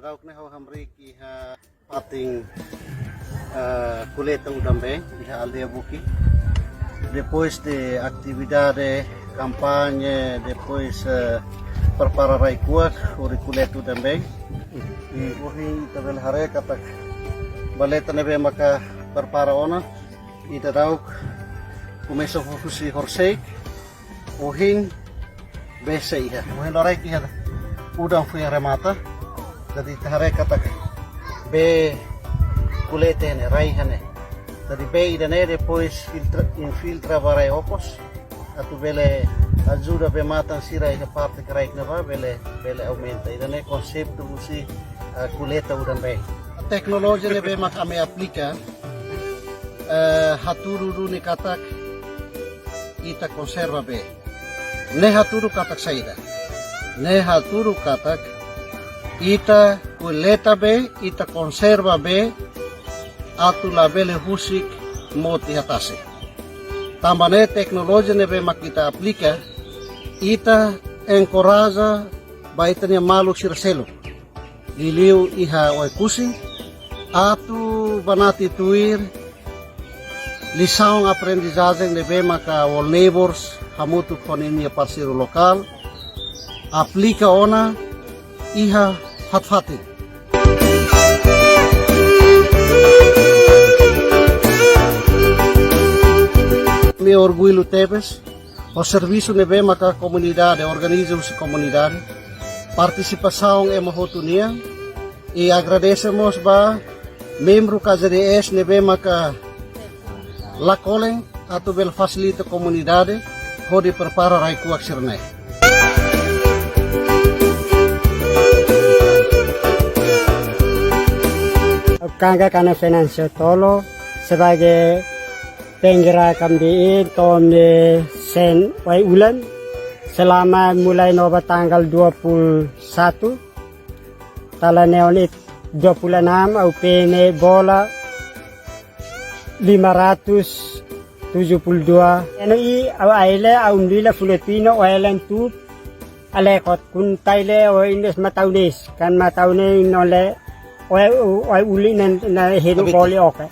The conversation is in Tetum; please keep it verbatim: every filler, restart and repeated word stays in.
Daudauk ne'e ha'u hamriik iha fatin, eh, koleta udan-been iha aldeia Buki. Depois de atividade, kampaña, depois, eh, prepara rai-kuak hodi koleta udan-been. I ohin ita bele haree katak baleta ne'ebé maka prepara ona, ita daudauk komesa husi horisehik, ohin bee sei iha. Ohin loraik iha udan foin remata. Jadi ita haree katak bee koleta ne'e, rai iha ne'e. Jadi bee ida-ne'e depois filtra, infiltra ba rai okos. Atu bele ajuda bee-matan sira iha parte kraik ne'ebá bele, bele aumenta. Ida-ne'e konseitu husi, ah, koleta udan-been. Teknolojia ne'ebé mak ami aplika, eh, hatudu duni katak ita konserva bee. Ne'e hatudu katak saida? Ne'e hatudu katak ita koleta bee, ita konserva bee, atu labele husik mout iha tasi. Tanba ne'e teknolojia ne'ebé mak ita aplika, ita enkoraja ba ita-nia maluk sira seluk, liuliu iha Oekusi, atu banati tuir lisaun aprendizajen ne'ebé maka World Neighbors hamutuk ho ninia parseiru lokál aplika ona iha fatin-fatin. Ami orgullu tebes ho servisu ne'ebé maka komunidade organiza husi komunidade, partisipasaun ema hotu nian, i agradese mós ba membru K Z D S ne'ebé maka lakolen atu bele fasilita komunidade hodi prepara rai-kuak sira-ne'e. Kanga kana Venancio Tolo sebagai penggerak kami to'o ne'e sen wai ulan selama mulai no ba tanggal dua puluh satu, tala neon it dua puluh enam au pene bola lima ratus tujuh puluh dua. Eno i au aile au mlila fuletino o elen tu ale kot kun taile o indes mataunes kan mataune nole o ai uli nen na henu Abit. Boli oke.